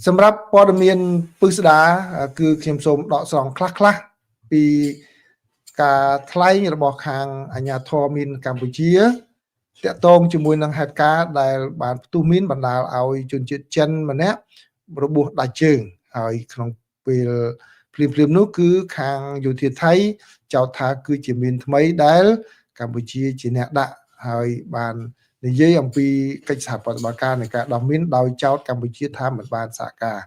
សម្រាប់ព័ត៌មានពឹស្ដាគឺខ្ញុំសូមដកស្រង់ខ្លះៗពីការថ្លែងរបស់ខាងអាជ្ញាធរមីនកម្ពុជាតាក់ទងជាមួយនឹងហេតុការណ៍ដែលបានផ្ទុះមីនបណ្ដាលឲ្យជនជាតិចិនម្នាក់របួសដាច់ជើងហើយក្នុងពេលភ្លាមៗនោះគឺខាងយោធាថៃចោទថាគឺជាមីនថ្មីដែលកម្ពុជាជាអ្នកដាក់ហើយបាននិយាយអំពីកិច្ចសហប្រតិបត្តិការនៃការដោះមីនដោយចោទកម្ពុជាថាមិនបានសហការ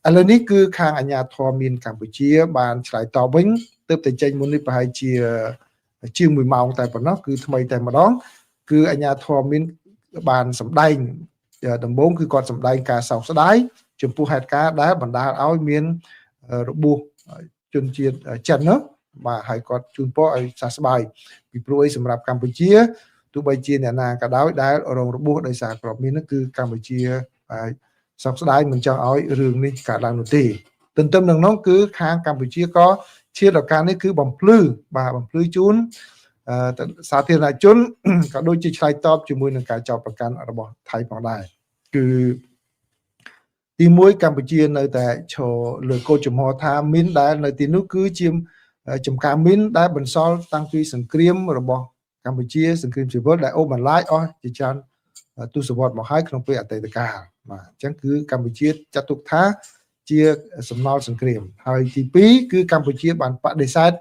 ឥឡូវនេះគឺខាងអាជ្ញាធរមីនកម្ពុជាបានឆ្លើយតបវិញទើបតែចេញមុននេះប្រហែលជាជាង1ម៉ោងតែប៉ុណ្ណោះគឺថ្មីតែម្ដងគឺអាជ្ញាធរមីនបានសម្ដែងដំបូងគឺគាត់សម្ដែងការសោកស្ដាយចំពោះហេតុការណ៍ដែលបណ្ដាលឲ្យមានរបួសជនជាតិចិននោះបាទហើយគាត់ជូនពរឲ្យសះស្បើយពីព្រោះអីសម្រាប់កម្ពុជាទោះបីជាអ្នកណាក៏ដោយដែលរងរបួសដោយសារគ្រាប់មីននោះគឺកម្ពុជាសោកស្ដាយមិនចង់ឲ្យរឿងនេះកើតឡើងនោះទេទន្ទឹមនឹងនោះគឺខាងកម្ពុជាក៏ឈានដល់ការនេះគឺបំភ្លឺបាទបំភ្លឺជូនសាធារណជនក៏ដូចជាឆ្លើយតបជាមួយនឹងការចោទប្រកាន់របស់ថៃផងដែរគឺទី1កម្ពុជានៅតែឈរលើគោលជំហរថាមីនដែលនៅទីនោះគឺជាចំការមីនដែលបន្សល់តាំងពីសង្គ្រាមរបស់កម្ពុជាសង្គ្រាមស៊ីវិលដែលអូសបន្លាយអស់ជាច្រើនទសវត្សរ៍មកហើយក្នុងពេលអតីតកាលបាទអញ្ចឹងគឺកម្ពុជាចាត់ទុកថាជាសំណល់សង្គ្រាមហើយទី2គឺកម្ពុជាបានបដិសេធ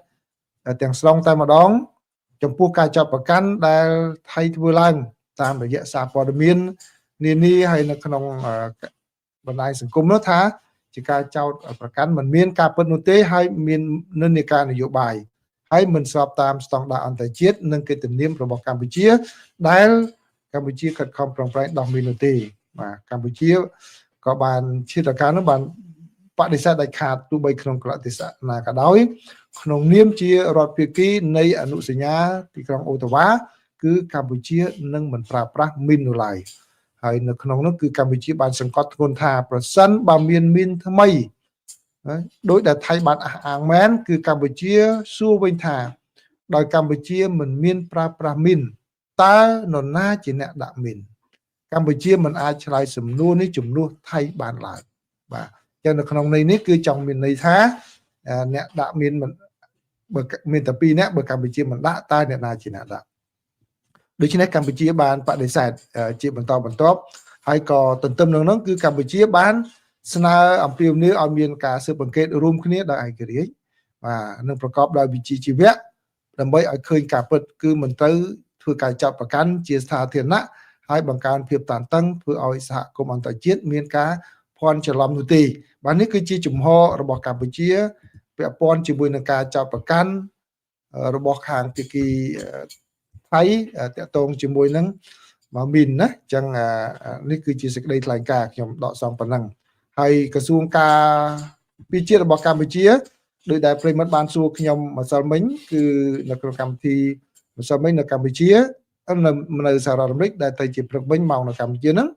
ទាំងស្រុងតែម្ដងចំពោះការចាប់ប្រកាន់ដែលថៃធ្វើឡើងតាមរយៈសារព័ត៌មាននានាហើយនៅក្នុងបណ្ដាញសង្គមនោះថាជាការចោទប្រកាន់មិនមានការពិតនោះទេហើយមាននិន្នាការនយោបាយហើយមិនស្របតាមស្តង់ដារអន្តរជាតិនិងកិត្តិនាមរបស់កម្ពុជាដែលកម្ពុជាខិតខំប្រឹងប្រែងដោះមីននោះទេបាទកម្ពុជាក៏បានឈានដល់ការនោះបានបដិសេធដាច់ខាតទោះបីក្នុងកលៈទេសៈណាក៏ដោយក្នុងនាមជារដ្ឋភាគីនៃអនុសញ្ញាទីក្រុងអូតាវ៉ាគឺកម្ពុជានឹងមិនប្រើប្រាស់មីននោះឡើយហើយនៅក្នុងនោះគឺកម្ពុជាបានសង្កត់ធ្ងន់ថាប្រសិនបើមានមីនថ្មីដោយដែលថៃបានអះអាងមែនគឺកម្ពុជាសួរវិញថាដោយកម្ពុជាមិនមានប្រើប្រាស់មីនតើនរណាជាអ្នកដាក់មីនកម្ពុជាមិនអាចឆ្លើយសំណួរនេះជំនួសថៃបានឡើយបាទចឹងនៅក្នុងន័យនេះគឺចង់មានន័យថាអ្នកដាក់មីនមិនបើមានតែ2នាក់បើកម្ពុជាមិនដាក់តើអ្នកណាជាអ្នកដាក់ដូច្នេះកម្ពុជាបានបដិសេធជាបន្តបន្ទាប់ហើយក៏ទន្ទឹមនឹងនោះគឺកម្ពុជាបានស្នើអំពាវនាវឲ្យមានការស៊ើបអង្កេតរួមគ្នាដោយឯករាជ្យបាទនិងប្រកបដោយវិជ្ជាជីវៈដើម្បីឲ្យឃើញការពិតគឺមិនត្រូវធ្វើការចាប់ប្រកាន់ជាសាធារណៈហើយបង្កើនភាពតានតឹងធ្វើឲ្យសហគមន៍អន្តរជាតិមានការភ័ន្តច្រឡំនោះទេបាទនេះគឺជាជំហររបស់កម្ពុជាពាក់ព័ន្ធជាមួយនឹងការចាប់ប្រកាន់របស់ខាងភាគីថៃតាក់ទងជាមួយនឹងមកមីនណាអញ្ចឹងនេះគឺជាសេចក្តីថ្លែងការណ៍ខ្ញុំដកស្រង់ប៉ុណ្ណឹងហើយក្រសួងការពារជាតិរបស់កម្ពុជាដោយដែលប្រិមត្តបានសួរខ្ញុំម្សិលមិញគឺនៅក្នុងកម្មវិធីម្សិលមិញនៅកម្ពុជានៅសហរដ្ឋអាមេរិកដែលទៅជាព្រឹកវិញមកនៅកម្ពុជាហ្នឹង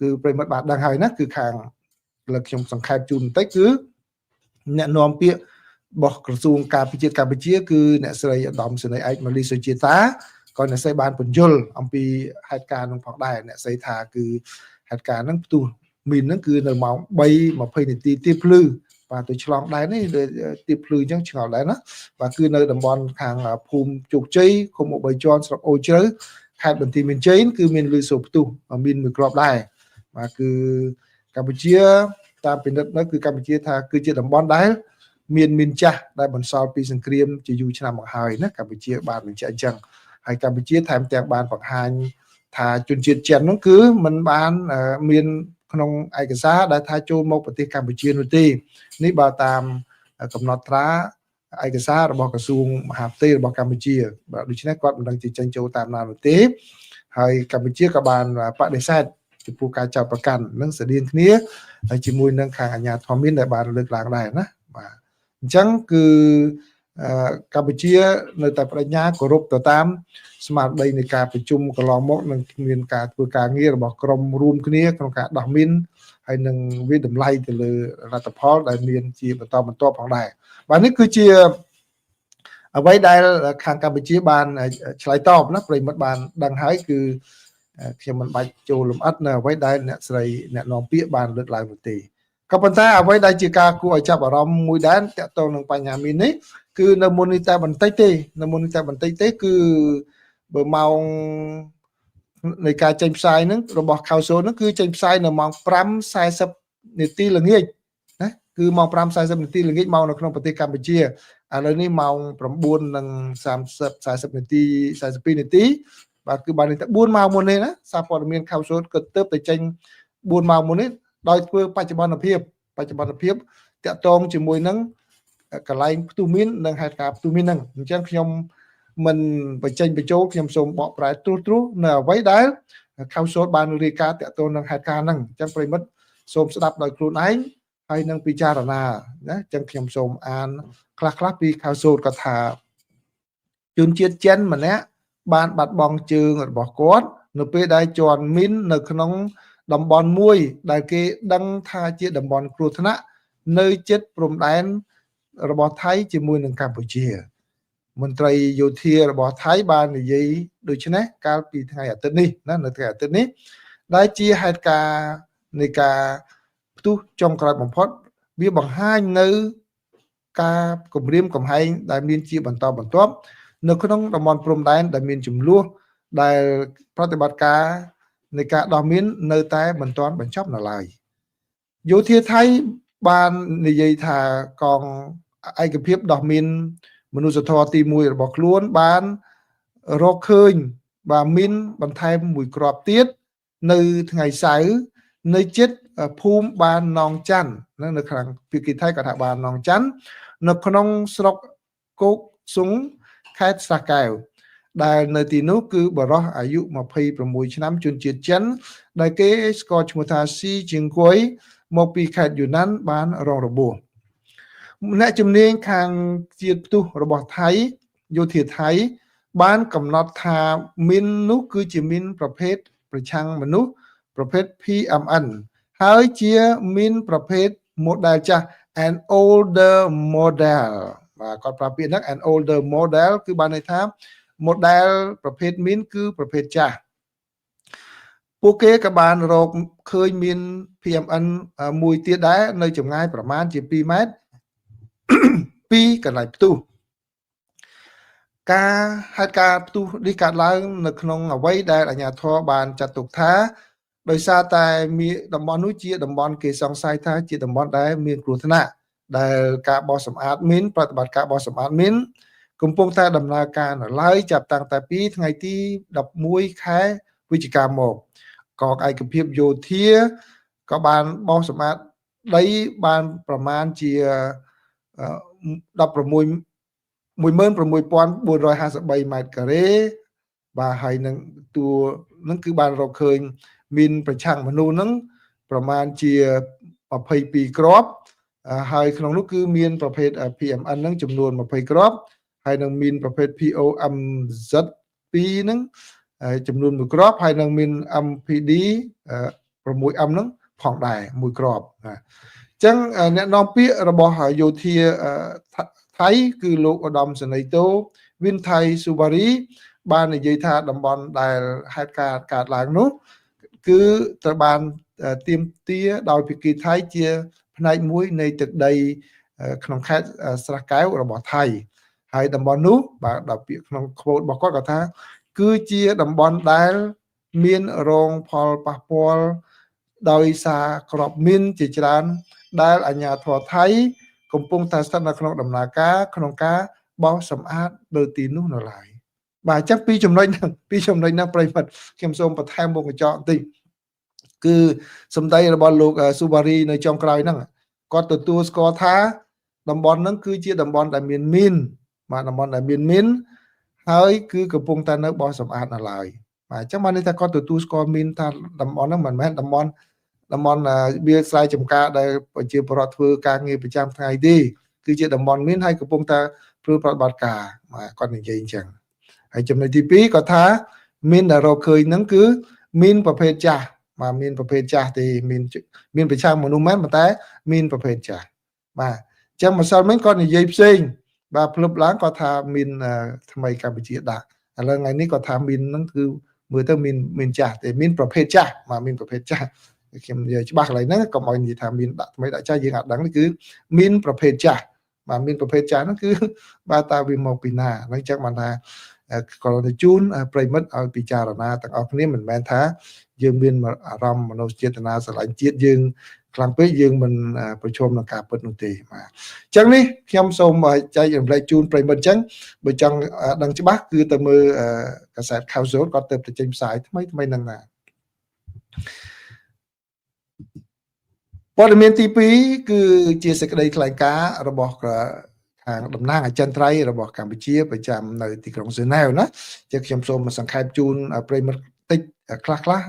គឺប្រិមត្តបានដឹងហើយណាគឺខាងលើខ្ញុំសង្ខេបជូនបន្តិចគឺអ្នកនាំពាក្យរបស់ក្រសួងការពារជាតិកម្ពុជាគឺអ្នកស្រីឧត្តមសេនីយ៍ឯកម៉ាលីសុជាតាក៏អ្នកស្រីបានពន្យល់អំពីហេតុការណ៍នឹងផងដែរអ្នកស្រីថាគឺហេតុការណ៍ហ្នឹងផ្ទុះមីនហ្នឹងគឺនៅម៉ោង3:20នាទីទៀបភ្លឺបាទទៅឆ្លងដែរនេះទៀបភ្លឺអញ្ចឹងឆ្ងល់ដែរណាបាទគឺនៅតំបន់ខាងភូមិជោគជ័យឃុំអូបីជាន់ស្រុកអូជ្រៅខេត្តបន្ទាយមានជ័យគឺមានលឺសូរផ្ទុះមានមួយគ្រាប់ដែរបាទគឺកម្ពុជាតាមពិនិត្យនៅគឺកម្ពុជាថាគឺជាតំបន់ដែលមានមីនចាស់ដែលបន្សល់ពីសង្គ្រាមជាយូរឆ្នាំមកហើយណាកម្ពុជាបានបញ្ជាក់អញ្ចឹងហើយកម្ពុជាថែមទាំងបានបង្ហាញថាជនជាតិចិននោះគឺมันបានមានក្នុងឯកសារដែលថាចូលមកប្រទេសកម្ពុជានោះទេនេះបើតាមកំណត់ត្រាឯកសាររបស់ក្រសួងមហាផ្ទៃរបស់កម្ពុជាបាទដូច្នេះគាត់មិនដឹងជាចេញចូលតាមណានោះទេហើយកម្ពុជាក៏បានបដិសេធចំពោះការចោទប្រកាន់នឹងស្តៀងគ្នាហើយជាមួយនឹងខាងអាជ្ញាធរមានដែលបានលើកឡើងដែរណាបាទអញ្ចឹងគឺកម្ពុជានៅតែបដិញ្ញាគោរពទៅតាមស្មារតីនៃការប្រជុំកន្លងមកនឹងមានការធ្វើការងាររបស់ក្រុមរួមគ្នាក្នុងការដោះមីនហើយនឹងវាតម្លៃទៅលើលទ្ធផលដែលមានជាបន្តបន្ទាប់ផងដែរបាទនេះគឺជាអ្វីដែលខាងកម្ពុជាបានឆ្លើយតបណាប្រិមិត្តបានដឹងហើយគឺខ្ញុំមិនបាច់ចូលលម្អិតនៅអ្វីដែលអ្នកស្រីអ្នកនាំពាក្យបានលើកឡើងនោះទេ ក៏ប៉ុន្តែអ្វីដែលជាការគួរឲ្យចាប់អារម្មណ៍មួយដែរតាក់ទងនឹងបញ្ហាមីននេះគឺនៅមុននេះតែបន្តិចទេនៅមុននេះតែបន្តិចទេគឺបើម៉ោងនៃការចេញផ្សាយហ្នឹងរបស់ខៅសូហ្នឹងគឺចេញផ្សាយនៅម៉ោង5:40នាទីល្ងាចណាគឺម៉ោង5:40នាទីល្ងាចមកនៅក្នុងប្រទេសកម្ពុជាឥឡូវនេះម៉ោង9:30 40នាទី42នាទីបាទគឺបាននេះតែ4ម៉ោងមុននេះណាសារព័ត៌មានខៅសូក៏ទើបតែចេញ4ម៉ោងមុននេះដោយធ្វើបច្ចុប្បន្នភាពតាក់ទងជាមួយនឹងកន្លែងផ្ទុះមីននិងហេតុការណ៍ផ្ទុះមីនហ្នឹងអញ្ចឹងខ្ញុំមិនបញ្ចេញបញ្ចូលខ្ញុំសូមបកប្រែត្រួសត្រាសនៅអ្វីដែលខៅសូបានរាយការណ៍តាក់ទងនឹងហេតុការណ៍ហ្នឹងអញ្ចឹងប្រិមិត្តសូមស្ដាប់ដោយខ្លួនឯងហើយនឹងពិចារណាណាអញ្ចឹងខ្ញុំសូមអានខ្លះៗពីខៅសូក៏ថាជនជាតិចិនម្នាក់បានបាត់បង់ជើងរបស់គាត់នៅពេលដែលជាន់មីននៅក្នុងតំបន់មួយដែលគេដឹងថាជាតំបន់គ្រោះថ្នាក់នៅជិតព្រំដែនរបស់ថៃជាមួយនឹងកម្ពុជាមន្ត្រីយោធារបស់ថៃបាននិយាយដូច្នេះកាលពីថ្ងៃអាទិត្យនេះណានៅថ្ងៃអាទិត្យនេះដែលជាហេតុការណ៍នៃការផ្ទុះចុងក្រោយបំផុតវាបង្ហាញនៅការគំរាមកំហែងដែលមានជាបន្តបន្ទាប់នៅក្នុងតំបន់ព្រំដែនដែលមានចំនួនដែលប្រតិបត្តិការនៃការដោះមីននៅតែមិនទាន់បញ្ចប់នៅឡើយយោធាថៃបាននិយាយថាកងឯកភាពដោះមីនមនុស្សធម៌ទី1របស់ខ្លួនបានរកឃើញបាទមីនបន្ថែមមួយគ្រាប់ទៀតនៅថ្ងៃសៅរ៍នៅជិតភូមិបាននងច័ន្ទនៅខាងភាគីថៃក៏ថាបាននងច័ន្ទនៅក្នុងស្រុកគោកសុងខេត្តស្រះកែវដែលនៅទីនោះគឺបរិះអាយុ26ឆ្នាំជនជាតិចិនដែលគេស្គាល់ឈ្មោះថាស៊ីជាងគួយមកពីខេត្តយូណានបានរងរបួសអ្នកជំនាញខាងជាតិផ្ទុះរបស់ថៃយោធាថៃបានកំណត់ថាមីននោះគឺជាមីនប្រភេទប្រឆាំងមនុស្សប្រភេទ PMN ហើយជាមីនប្រភេទ model ចាស់ an older model បាទគាត់ប្រើពាក្យហ្នឹង an older model គឺបានន័យថា model ប្រភេទមីនគឺប្រភេទចាស់ពួកគេក៏បានរកឃើញមាន PMN មួយទៀតដែរនៅចម្ងាយប្រមាណជា2ម៉ែត្រពីកន្លែងផ្ទុះការហេតុការណ៍ផ្ទុះនេះកើតឡើងនៅក្នុងអ្វីដែលអាជ្ញាធរបានចាត់ទុកថាដោយសារតែមានតំបន់នោះជាតំបន់គេសង្ស័យថាជាតំបន់ដែលមានគ្រោះថ្នាក់ដែលការបោសសម្អាតមីនប្រតិបត្តិការបោសសម្អាតមីនកំពុងតែដំណើរការនៅឡើយចាប់តាំងតែពីថ្ងៃទី11ខែវិច្ឆិកាមកកងឯកភាពយោធាក៏បានបោសសម្អាតដីបានប្រមាណជា 16453ម៉ែត្រការ៉េបាទហើយនឹងតួនឹងគឺបានរកឃើញមានប្រឆាំងមនុស្សនឹងប្រមាណជា22គ្រាប់ហើយក្នុងនោះគឺមានប្រភេទ PMN នឹងចំនួន20គ្រាប់ហើយនឹងមានប្រភេទ POMZ 2ហ្នឹងចំនួន1គ្រាប់ហើយនឹងមាន MPD 6M ហ្នឹងផងដែរមួយគ្រាប់ណាអញ្ចឹងអ្នកនាំពាក្យរបស់យោធាថៃគឺលោកឧត្តមសេនីយ៍តូវិនថៃស៊ូបារីបាននិយាយថាតំបន់ដែលហេតុការណ៍កើតឡើងនោះគឺត្រូវបានទាមទារដោយភាគីថៃជាផ្នែកមួយនៃទឹកដីក្នុងខេត្តស្រះកែវរបស់ថៃហើយតំបន់នោះបាទដល់ពាក្យក្នុង quote របស់គាត់គាត់ថាគឺជាតំបន់ដែលមានរងផលប៉ះពាល់ដោយសារក្របមីនជាច្រើនដែលអាជ្ញាធរថៃកំពុងតែស្ថិតនៅក្នុងដំណើរការក្នុងការបោសសម្អាតនៅទីនោះនៅឡើយបាទអញ្ចឹងពីចំណុចហ្នឹងប្រិយមិត្តខ្ញុំសូមបន្ថែមមុខកញ្ចក់បន្តិចគឺសម្ដីរបស់លោកស៊ូបារីនៅចុងក្រោយហ្នឹងគាត់ទទួលស្គាល់ថាតំបន់ហ្នឹងគឺជាតំបន់ដែលមានមីនបាទតំបន់ដែលមានមីនហើយគឺកំពុងតែនៅបោសសម្អាតនៅឡើយបាទអញ្ចឹងបានន័យថាគាត់ទទួលស្គាល់មីនថាតំបន់ហ្នឹងមិនមែនតំបន់វាលស្រែចម្ការដែលប្រជាពលរដ្ឋធ្វើការងារប្រចាំថ្ងៃទេគឺជាតំបន់មីនហើយកំពុងតែធ្វើប្រតិបត្តិការបាទគាត់និយាយអញ្ចឹងហើយចំណុចទី2គាត់ថាមីនដែលរកឃើញហ្នឹងគឺមីនប្រភេទចាស់បាទមានប្រភេទចាស់ទេមានប្រឆាំងមនុស្សមែនប៉ុន្តែមានប្រភេទចាស់បាទអញ្ចឹងម្សិលមិញគាត់និយាយផ្សេងបាទភ្លឹបឡើងគាត់ថាមានថ្មីកម្ពុជាដាក់ឥឡូវថ្ងៃនេះគាត់ថាមានហ្នឹងគឺមើលទៅមានចាស់ទេមានប្រភេទចាស់បាទមានប្រភេទចាស់ ខ្ញុំនិយាយច្បាស់កន្លែងហ្នឹងកុំឲ្យនិយាយថាមានដាក់ថ្មីដាក់ចាស់យើងអត់ដឹងគឺមានប្រភេទចាស់បាទមានប្រភេទចាស់ហ្នឹងគឺបាទតើវាមកពីណាហ្នឹងចឹងបានថាក៏ទៅជូនប្រិមិត្តឲ្យពិចារណាទាំងអស់គ្នាមិនមែនថាយើងមានអារម្មណ៍មនោចេតនាស្រឡាញ់ជាតិយើងខ្លាំងពេកយើងមិនប្រឈមនឹងការពិតនោះទេបាទអញ្ចឹងនេះខ្ញុំសូមចែករំលែកជូនប្រិមិត្តអញ្ចឹងបើចង់ដឹងច្បាស់គឺទៅមើលកាសែតខៅសូគាត់ទៅចេញផ្សាយថ្មីថ្មីនឹងណាព័ត៌មានទី2គឺជាសេចក្តីថ្លែងការណ៍របស់ខាងតំណាងអចិន្ត្រៃយ៍របស់កម្ពុជាប្រចាំនៅទីក្រុងហ្សឺណែវណាជាខ្ញុំសូមសង្ខេបជូនប្រិមិត្តតិចខ្លះខ្លះ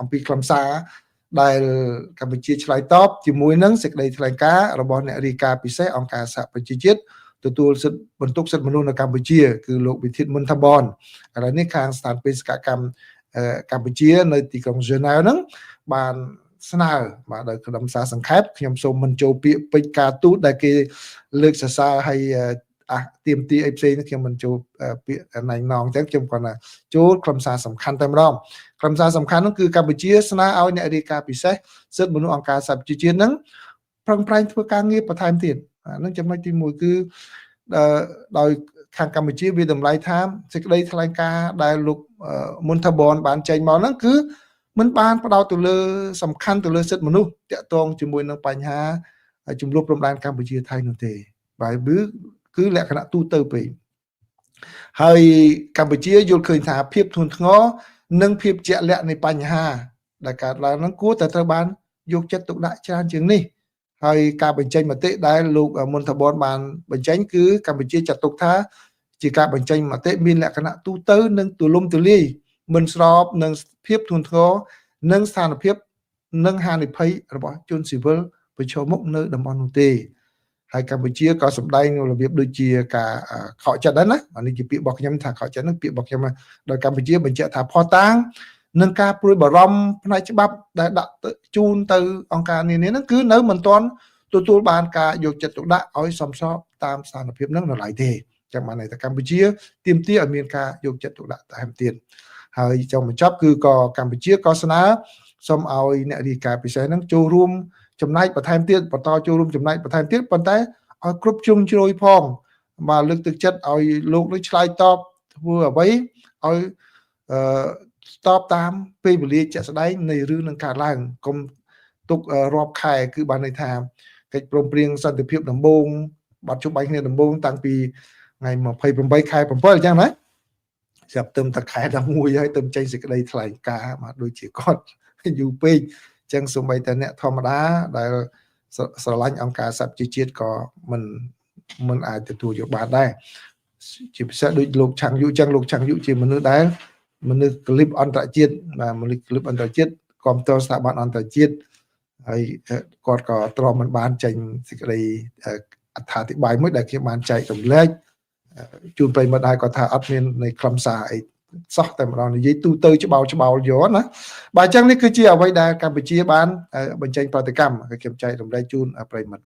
អំពីខ្លឹមសារដែលកម្ពុជាឆ្លើយតបជាមួយនឹងសេចក្តីថ្លែងការណ៍របស់អ្នករាយការណ៍ពិសេសអង្គការសហប្រជាជាតិទទួលសិទ្ធិបន្ទុកសិទ្ធិមនុស្សនៅកម្ពុជាគឺលោកវិធិតមុនថាបនឥឡូវនេះខាងស្ថានបេសកកម្មកម្ពុជានៅទីក្រុងហ្សឺណែវហ្នឹងបានស្នើបាទដោយក្រុមសារសង្ខេបខ្ញុំសូមមិនចូលពាក្យពេចន៍ការទូតដែលគេលើកសរសើរហើយអះទៀមទីអីផ្សេងខ្ញុំមិនចូលពាក្យណៃណងអញ្ចឹងខ្ញុំគាត់ថាចូលខ្លឹមសារសំខាន់តែម្ដងខ្លឹមសារសំខាន់នោះគឺកម្ពុជាស្នើឲ្យអ្នករាយការណ៍ពិសេសសិទ្ធិមនុស្សអង្គការសហប្រជាជាតិហ្នឹងប្រឹងប្រែងធ្វើការងារបន្ថែមទៀតអានឹងចំណុចទី1គឺដោយខាងកម្ពុជាវាតម្លៃថាសេចក្តីថ្លែងការណ៍ដែលលោកមុនថាបនបានចេញមកហ្នឹងគឺមិនបានផ្ដោតទៅលើសំខាន់ទៅលើសិទ្ធិមនុស្សតាក់ទងជាមួយនឹងបញ្ហាចំនួនព្រំដែនកម្ពុជាថៃនោះទេបាទគឺលក្ខណៈទូទៅពេកហើយកម្ពុជាយល់ឃើញថាភាពធ្ងន់ធ្ងរនិងភាពជាក់លាក់នៃបញ្ហាដែលកើតឡើងហ្នឹងគួរតែត្រូវបានយកចិត្តទុកដាក់ច្រើនជាងនេះហើយការបញ្ចេញមតិដែលលោកមុនថាបនបានបញ្ចេញគឺកម្ពុជាចាត់ទុកថាជាការបញ្ចេញមតិមានលក្ខណៈទូទៅនិងទូលំទូលាយមិនស្របនឹងភាពធ្ងន់ធ្ងរនិងស្ថានភាពនិងហានិភ័យរបស់ជនស៊ីវិលប្រឈមមុខនៅតំបន់នោះទេហើយកម្ពុជាក៏សម្ដែងរបៀបដូចជាការខកចិត្តដែរណានេះជាពាក្យរបស់ខ្ញុំថាខកចិត្តហ្នឹងពាក្យរបស់ខ្ញុំដោយកម្ពុជាបញ្ជាក់ថាផុសតាងនឹងការព្រួយបារម្ភផ្នែកច្បាប់ដែលដាក់ជូនទៅអង្គការនានាហ្នឹងគឺនៅមិនទាន់ទទួលបានការយកចិត្តទុកដាក់ឲ្យសមស្របតាមស្ថានភាពហ្នឹងនៅឡើយទេចឹងបានន័យថាកម្ពុជាទាមទារឲ្យមានការយកចិត្តទុកដាក់ថែមទៀតហើយចុងបញ្ចប់គឺក៏កម្ពុជាក៏ស្នើសូមឲ្យអ្នករាយការណ៍ពិសេសហ្នឹងចូលរួមចំណែកបន្ថែមទៀតបន្តចូលរួមចំណែកបន្ថែមទៀតប៉ុន្តែឲ្យគ្រប់ជ្រុងជ្រោយផងបាទលើកទឹកចិត្តឲ្យលោកនឹងឆ្លើយតបធ្វើអ្វីឲ្យអឺតបតាមពេលវេលាជាក់ស្ដែងនៃរឿងនឹងកើតឡើងកុំទុករាប់ខែគឺបានន័យថាកិច្ចព្រមព្រៀងសន្តិភាពដំបូងបាត់ជុំបាញ់គ្នាដំបូងតាំងពីថ្ងៃ28ខែ7អញ្ចឹងណាស្រាប់ទៅតែខែ11ហើយទៅចេញសេចក្តីថ្លែងការណ៍បាទដូចជាគាត់យូរពេកអញ្ចឹងសូម្បីតែអ្នកធម្មតាដែលស្រឡាញ់អង្គការសហប្រជាជាតិក៏មិនអាចទទួលយកបានដែរជាពិសេសដូចលោកឆាំងយុអញ្ចឹងលោកឆាំងយុជាមនុស្សដែលមនុស្សក្លីបអន្តរជាតិបាទមនុស្សក្លីបអន្តរជាតិគ្រប់គ្រងស្ថាប័នអន្តរជាតិហើយគាត់ក៏ទ្រាំមិនបានចេញសេចក្តីអត្ថាធិប្បាយមួយដែលខ្ញុំបានចែករំលែកជូនប្រិយមិត្តហើយគាត់ថាអត់មាននៃខ្លឹមសារអីសោះតែម្ដងនិយាយទូទៅច្បោលច្បោលយកណាបាទអញ្ចឹងនេះគឺជាអ្វីដែលកម្ពុជាបានបញ្ចេញប្រតិកម្មខ្ញុំចែករំលែកជូនប្រិយមិត្ត